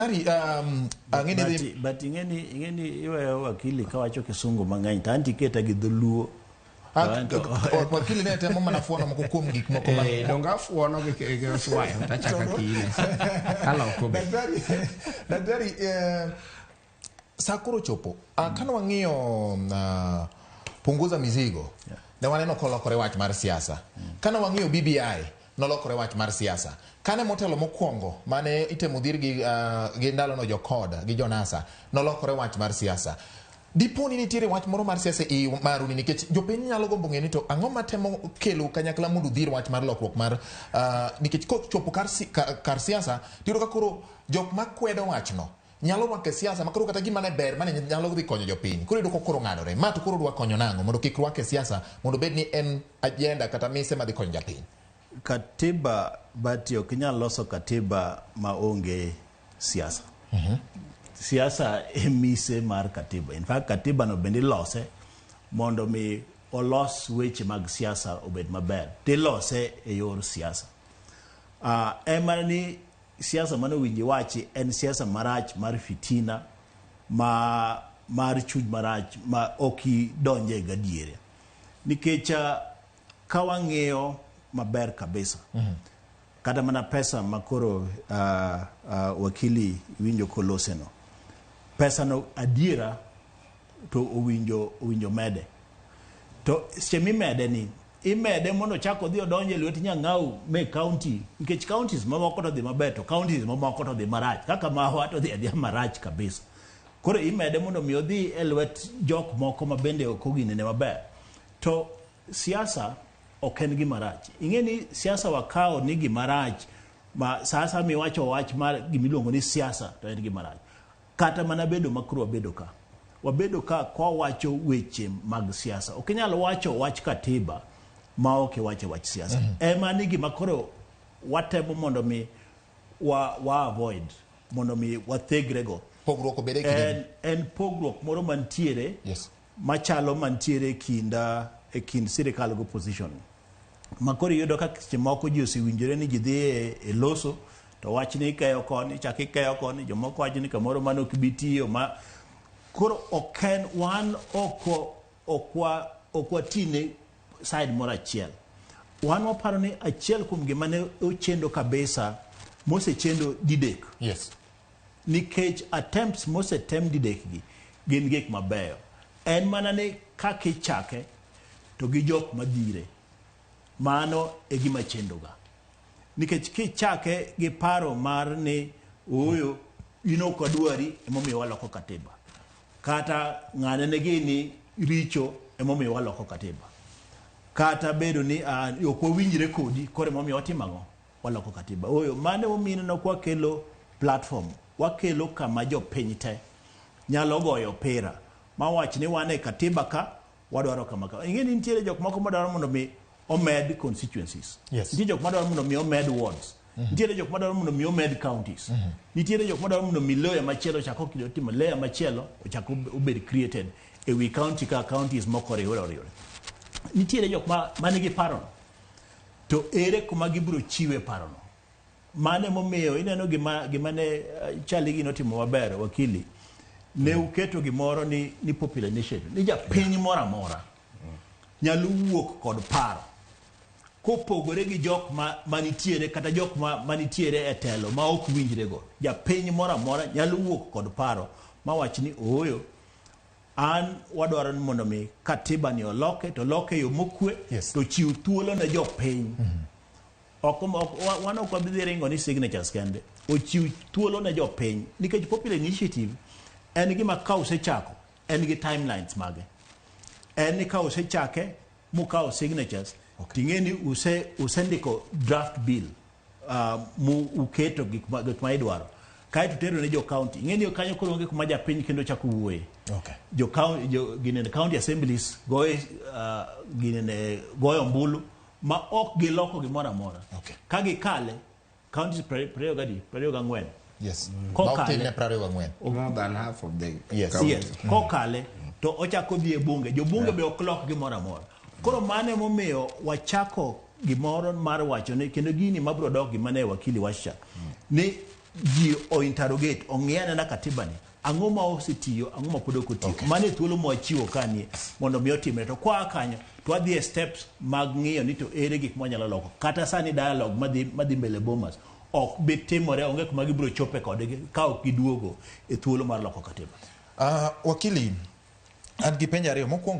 Daktari, ang'e ni dhi But ing'eni iweyo wakili kawacho kisungu mang'eny to anti iketa gi dholuo. Ah, wakili ne temo mana fuono moko kuom gik moko ma Eh, donge afuono gi oswayo tachako akine aloko be Daktari, sa koro chopo. Kane wang'iyo punguza mizigo, ne waneno kolokore wach mar siasa. Kane wang'iyo BBI, nolokore wach mar siasa. Kane motelo mokwongo mane itemo dhir gi ndalono jokod gi jonasa, nolokore wach mar siasa. Dipo ni nitiere wach moro mar siasa e maru ni, nikech jopiny nyalo gombo ng'eyo ni to ang'o matemo kelo kanyakla mondo udhir wach mar lokruok mar nikech kochopo kar siasa tiyudo ka koro jok makwedo wachno nyalo rwako e siasa ma koro kata gima ne ber mane nyalo dhi konyo jopiny koro iyudo ka koro ng'adore ma to koro dwa konyo nang'o mondo kik rwake e siasa mondo obed ni en agenda kata mise madhi konyo japiny. Katiba bati ok inyal loso katiba ma onge siasa. Siasa e mise mar katiba. In fact, katiba no bende ilose mondo mi olos weche mag siasa obed maber. Tilose e yor siasa. En mana ni siasa mane owinjo iwachi en siasa marach mar fitina ma mar chuny marach ma ok idonje gadiere. Nikech ka wang'iyo maber kabisa kata mana pesa ma koro wakili winjo koloseno, pesa no adiera to owinjo mede to seche mimede ni imede mondo ochak odhi odonje lwet nyang'au me county, nikech counties mamoko to dhi maber to counties mamoko to dhi marach kaka mawa to dhi adhiya marach kabisa. Koro imede mondo mi odhi e lwet jok moko ma bende ok oginene maber. To siasa ok en gima rach. Ing'e ni siasa wakawo ni gima rach ma sasa miwacho wach mar gimiluongo ni siasa to en gima rach. Kata mana bedo ma koro wabedo ka kwawacho weche mag siasa. Ok inyal wacho wach katiba ma ok iwacho wach siasa. Ema ni gima koro watemo mondo mi wa avoid mondo mi wathegre go. Pogruok obed e kinde. En pogruok moro mantiere machalo mantiere e kind sirikal gi opposition. Ma koro iyudo ka seche moko ji osewinjore ni ji dhi e loso to wach ni ikeyo koni, chak ikeyo koni, jomoko wacho ni kamoro mano ok bi tiyo ma koro ok en wan ok watine side moro achiel. Wan waparo ni achiel kuom gima ne ochendo kabisa mosechendo didek nikech attempts mosetem didek gi gin gik mabeyo. En mana ni kaka ichake to gi jok madhire, mano e gima chendoga. Nikech kichake gi paro mar ni ooyo in ok wadwari emomiyo waloko katiba, kata ng'ane ne gini richo emomiyo waloko katiba, kata bedo ni ok wawinjre kodi koro emomiyo watimo ang'o, waloko katiba. Ooyo, mano emomiyo ineno ka wakelo platform, wakelo kama jopiny te nyalo goyo opira mawach ni wan e katiba ka wadwaro kama kama. Ing'e ni nitiere jok moko madwaro mondo mi omed constituencies. Nitie jok madwaro mondo mi omed wards. Nitiere jok madwaro mondo mi omed counties. Nitiere jok madwaro mondo mi layer machielo ochak otimo layer machielo ochak obed created e wi county ka counties moko oriwore oriwore. Nitiere jok ma manigi parono. To ere kuma gibiro chiwe parono? Mano emomiyo ineno gima ne Charlie gino otimo maber wakili. Ne uketo gimoro ni popular initiative. Ni japiny moro amora nyalo wuok kod paro kopogore gi jok ma manitiere kata jok ma manitiere e telo ma ok winjre go. Japiny moro amora nyalo wuok kod paro mawach ni ooyo an wadwaro ni mondo mi katiba ni oloke to oloke e yo mokwe to chiw thuolo ne jopiny. Ok wan ok wabi dhi ringo ni signatures kende. Ochiw thuolo ne jopiny nikech popular initiative en gima ka usechako en gi timelines mage. En ni ka usechake mukawo signatures ting'e ni usendiko draft bill mu uketo gik ma idwaro kaeto tero ne jo county. Ing'e ni kanyo koro onge kuma japiny kendo chako wuoye. Jo ginene county assemblies goyo ginene goyo ombulu ma ok giloko gimoro amora. Ka gikale counties 24 24. Kokale. Ma ok tin ne 24. More than half of the county. Yes. Kokale to ochako dhi e bunge. Jobunge be ok lok gimoro amora. Koro mano emomiyo wachako gimoro mar wacho ni kendo gini mabiro dok gima ne wakili wacho cha. Ni ji o interrogate ong'i anena katiba ni ang'o ma osetiyo ang'o ma pod ok otiyo okay. Mano e thuolo ma wachiwo kanie mondo mi otimre to kwa kanyo to wadhi e steps mag ng'iyo ni to ere gik mwanyalo loko kata sani dialogue madhi madhi mbele Bomas ok bi timore onge kuma gibiro chope kodgi ka ok giduogo e thuolo mar loko katiba. Wakili, an gi penjo ariyo. Mokwongo